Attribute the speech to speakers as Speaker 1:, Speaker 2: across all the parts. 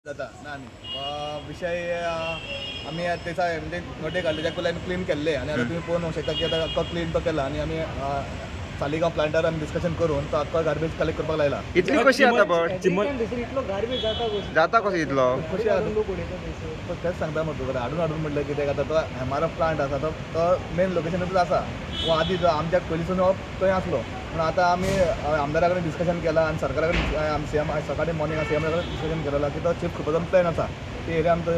Speaker 1: जाता ना न्ही विशय आमी तेचा म्हणजे नोटे काडले त्या पयलीं आमी क्लीन केल्ले आनी आतां तुमी पळोवंक शकता की आतां आख्खो क्लीन तो केला आनी आमी सालिगांव प्लांटार आमी डिस्कशन करून तो आख्खो गार्बेज कलेक्ट करपाक लायला.
Speaker 2: इतली कशी आता बट
Speaker 3: थंयसर इतलो गार्बेज जाता कसो?
Speaker 2: जाता कसो इतलो?
Speaker 1: कशी आसा?
Speaker 3: लोक उडयता थंयसर.
Speaker 1: पण तेच सांगता मग तुका, हाडून हाडून म्हटलं कित्याक आतां तो एमआरएफ प्लांट आसा, तो तो मेन लोकेशनातूच आसा. हो आदी जो आमच्या पयलींसून हो थंय आसलो, पूण आतां आमी आमदारा कडेन डिस्कशन केलां आनी सरकारा कडेन सीएम सकाळी मॉर्निंग सीएम कडेन डिस्कशन केलें की तो शिफ्ट करपाचो प्लॅन आसा ते एरिया आमचो.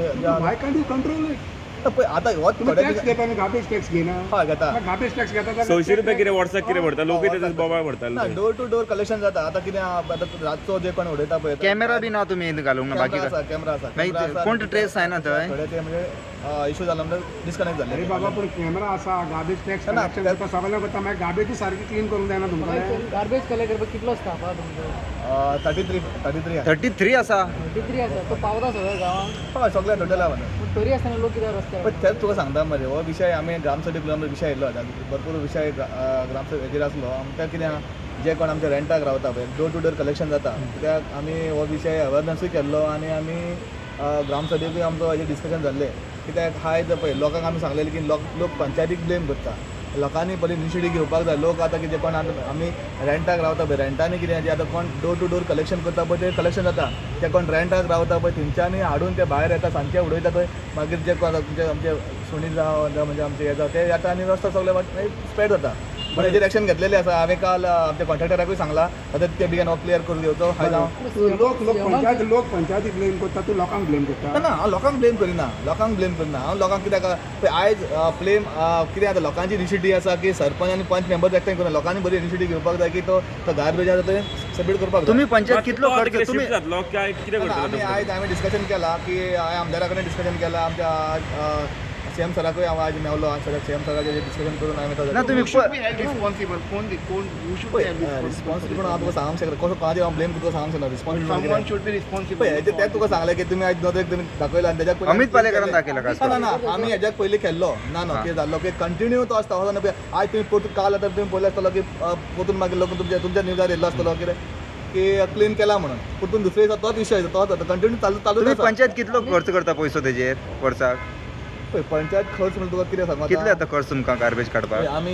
Speaker 4: Why can't you control it?
Speaker 1: पळय आतां हो
Speaker 4: तुम्ही
Speaker 1: थोड्या
Speaker 4: टॅक्स
Speaker 1: दिसा
Speaker 4: घेता न्ही, गार्बेज टॅक्स घेना.
Speaker 1: हय घेता.
Speaker 4: गार्बेज टॅक्स घेता जाल्यार
Speaker 5: 600 रुपया कितें वर्साक कितें भरता लोकूय तेजेर बोवाळ
Speaker 1: ना,
Speaker 5: भरताले.
Speaker 1: डोर टू डोर कलेक्शन जाता. आतां कितें आहा, आतां रातचो जे कोण उडयता पळय
Speaker 2: कॅमेरा बी ना तुमी घालूंक ना बाकी
Speaker 1: कॅमेरा आसा, कॅमेरा आसा.
Speaker 2: मागीर
Speaker 1: कॅमेरा आसा.
Speaker 2: कोण ट्रेस जायना थंय?
Speaker 1: थोडे ते म्हणजे इशू जालो म्हणजे डिस्कनेक्ट जाल्ले.
Speaker 4: अरे बाबा, पण कॅमेरा आसा, गार्बेज टॅक्स
Speaker 1: ना,
Speaker 4: कलेक्शन जाता, सगळें करता, मागीर गार्बेजूय सारकी क्लीन करूंक जायना तुमकां?
Speaker 3: गार्बेज कलेक्ट करपाक कितलो स्टाफ आहा तुमचो?
Speaker 1: 33, 33.
Speaker 2: 33 आसा.
Speaker 3: 33 आसा, तो पावता सगळ्या गांवांक?
Speaker 1: हय, सगळ्या टोटल आहा.
Speaker 3: पूण तरी आसतना लोक कित्याक रस्त्यार?
Speaker 1: पण तेच तुका सांगता मरे, हो विशय आमी ग्रामसभेक विशय येयल्लो आतां भरपूर विशय ग्रामसभेचेर आसलो. आमकां कितें आहा, जे कोण आमच्या रेंटाक रावता पळय, डोर टू डोर कलेक्शन जाता, कित्याक आमी हो विशय अवेरनसूय केल्लो आनी आमी ग्रामसभेकूय आमचो हेजेर डिस्कशन जाल्लें. कित्याक आयज पळय लोकांक आमी सांगलेलें की लोक लोक पंचायतीक ब्लेम करता, लोकांनी पयलीं इनिशिएटीव घेवपाक जाय. लोक आतां कितें कोण आतां आमी रेंटाक रावता पळय, रेंटांनी कितें जें आतां कोण डोर टू डोर कलेक्शन करता पळय तें कलेक्शन जाता, ते कोण रेंटाक रावता पळय तेंच्यांनी हाडून ते भायर येता, सांजचे उडयता थंय. मागीर जे कोण आतां तुमचे आमचे सुणी जावं जावं म्हणजे आमचे हे जावं ते येता आनी रस्तो सगळे स्प्रेड जाता. पण हेजेर एक्शन घेतलेले आसा. हांवें काल आमच्या कॉन्ट्रॅक्टराकूय सांगलां, आतां ते बेगीन हो क्लियर करून घेवचो हांव जावं.
Speaker 4: लोक लोक पंचायत, लोक पंचायतीक ब्लेम करता, तूं लोकांक ब्लेम करता.
Speaker 1: ना ना, हांव लोकांक ब्लेम करिना, लोकांक ब्लेम करिना हांव. लोकांक कित्याक पळय आयज ब्लेम कितें आतां लोकांची इनिशिएटीव आसा की सरपंच आनी पंच मेंबर्स एकठांय करून लोकांनी बरी इनिशिएटीव घेवपाक जाय की तो तो गार्बेज आसा ते सबमीट करपाक जाय.
Speaker 2: तुमी पंचायत कितलो खर्च तुमी
Speaker 5: जातलो काय कितें
Speaker 1: ना, आमी
Speaker 5: करतले?
Speaker 1: आयज आमी डिस्कशन केलां की हांवें आमदारा कडेन डिस्कशन केलां, आमच्या सीएम सराकूय हांव आयज मेवलो, सीएम सराचें डिस्कशन करून हांवें तो
Speaker 2: ना तुमी
Speaker 6: रिस्पॉन्सिबल कोण कोण? Who should be held responsible?
Speaker 1: Responsible हांव तुका सांगूंक शकना, कसो कोणाचेर हांव ब्लेम तुका सांगूंक शकना
Speaker 6: Someone
Speaker 1: responsible.
Speaker 6: should be responsible.
Speaker 1: पळय हेजें तें तुका सांगलें की तुमी आयज नदरेक तुमी दाखयलां आनी तेज्या पयलीं
Speaker 2: अमित पालेकरान दाखयला का?
Speaker 1: ना ना ना, आमी हेज्याक पयलीं खेल्लो ना ना कितें जाल्लो की कंटिन्यू तो आसता असो ना. पळय, आयज तुमी परतून काल आतां तुमी पळयलें आसतलो की परतून मागीर लोक तुमच्या तुमच्या न्यूजार येयल्लो आसतलो कितें की क्लीन केला म्हणून, परतून दुसरे दिसा तोच विशय तोच आतां कंटिन्यू चालू चालूच
Speaker 2: तुमी
Speaker 1: आसा.
Speaker 2: पंचायत कितलो खर्च करता पयसो तेजेर वर्साक?
Speaker 1: पळय पंचायत खर्च म्हणजे तुका कितें सांगू आतां?
Speaker 2: कितले जाता खर्च तुमकां गार्बेज काडपाक?
Speaker 1: पळय, आमी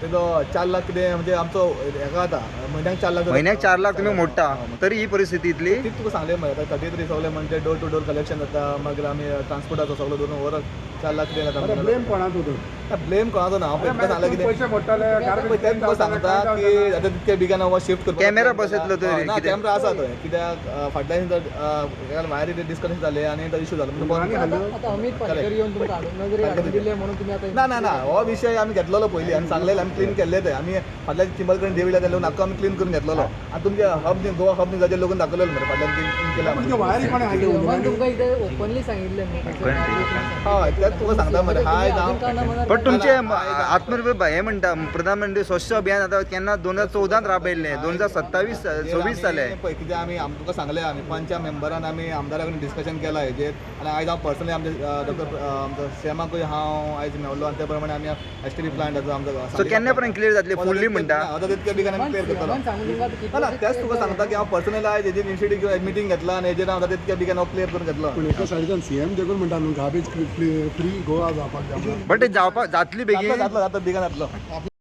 Speaker 1: तेजो 4 लाख कितें म्हणजे आमचो हेका जाता म्हयन्याक 4 लाख जाता.
Speaker 2: म्हयन्याक 4 लाख तुमी मोडटा तरी ही परिस्थिती इतली.
Speaker 1: तीच तुका सांगलें मरे, आतां 33 सगळें म्हणजे डोर टू डोर कलेक्शन जाता, मागीर आमी ट्रान्सपोर्टाचो सगळो धरून ओवरऑल 4 लाख कितें
Speaker 4: बरें,
Speaker 1: जाता.
Speaker 4: ब्लेम कोणाचो तर?
Speaker 1: ब्लेम कोणाचो ना, हांव पळय तुका सांगलें कितें
Speaker 4: पयशे मोडटाले.
Speaker 1: पळय तें तुका सांगता की आतां तितके बेगीन हो शिफ्ट करपाक
Speaker 2: कॅमेरा बसयतलो तरी
Speaker 1: ना
Speaker 2: कितें?
Speaker 1: कॅमेरा आसा थंय, कित्याक फाटल्यान वायरी डिस्कनेक्ट जाले आनी तो इशू जालो म्हणून
Speaker 4: आनी
Speaker 1: बंद.
Speaker 3: आतां आतां अमित पालेकर येवन तुमकां हाडून नजरेक हाडून दिले म्हणून तुमी आतां
Speaker 1: ना ना ना, हो विशय आमी घेतलेलो पयलीं आनी सांगलेलें, आमी क्लीन केल्ले ते आमी फाटल्या चिंबल कडेन देविला ते लोक आख्खो आमी क्लीन करून घेतलेलो आनी तुमचे हब न्ही, गोवा हब न्यूजाचेर लोकून दाखयलेलो मरे फाटल्यान क्लीन केला.
Speaker 4: पण त्यो वायरी कोणें हाडल्यो?
Speaker 3: सीएमान तुमकां इथे ओपनली सांगिल्लें न्ही थंयसर garbage
Speaker 1: हय, तेंच तुका सांगता मरे हाय
Speaker 3: तुम्ही
Speaker 1: हांव
Speaker 3: अजून का ना मनार
Speaker 2: पण तुमचे आत्मनिर्भर हे म्हणटा प्रधानमंत्री स्वच्छ अभियान आतां केन्ना 2014त राबयल्लें, 2027 26 जालें.
Speaker 1: पळय कितें आमी तुका सांगलें, आमी पंचा मेंबरान आमी आमदारा कडेन डिस्कशन केलां हेजेर आनी आयज हांव पर्सनली आमचे डॉक्टर आमचो सीएमाकूय हांव आयज मेवलो आनी त्या प्रमाणे आमी एस टी पी प्लांट आसा आमचो.
Speaker 2: सो केन्ना पर्यंत क्लियर जातली फुल्ली म्हणटा?
Speaker 1: आतां तितके बेगीन आमी क्लियर करतलो.
Speaker 3: सीएमान सांगून तुमकां आतां
Speaker 1: ना ना, तेच तुका सांगता की हांव पर्सनली आयज हेजेर इनिशिएटीव घेवन मिटींग घेतला आनी हेजेर हांव आतां तितके बेगीन हांव क्लियर करून घेतलो.
Speaker 4: पूण एका सायडीच्यान सीएम देखून म्हणटा न्हू गार्बेज फ्री गोवा जावपाक जाय.
Speaker 2: बट ते जावपाक जातली बेगीन?
Speaker 1: जातलो जातलो, बेगीन जातलो.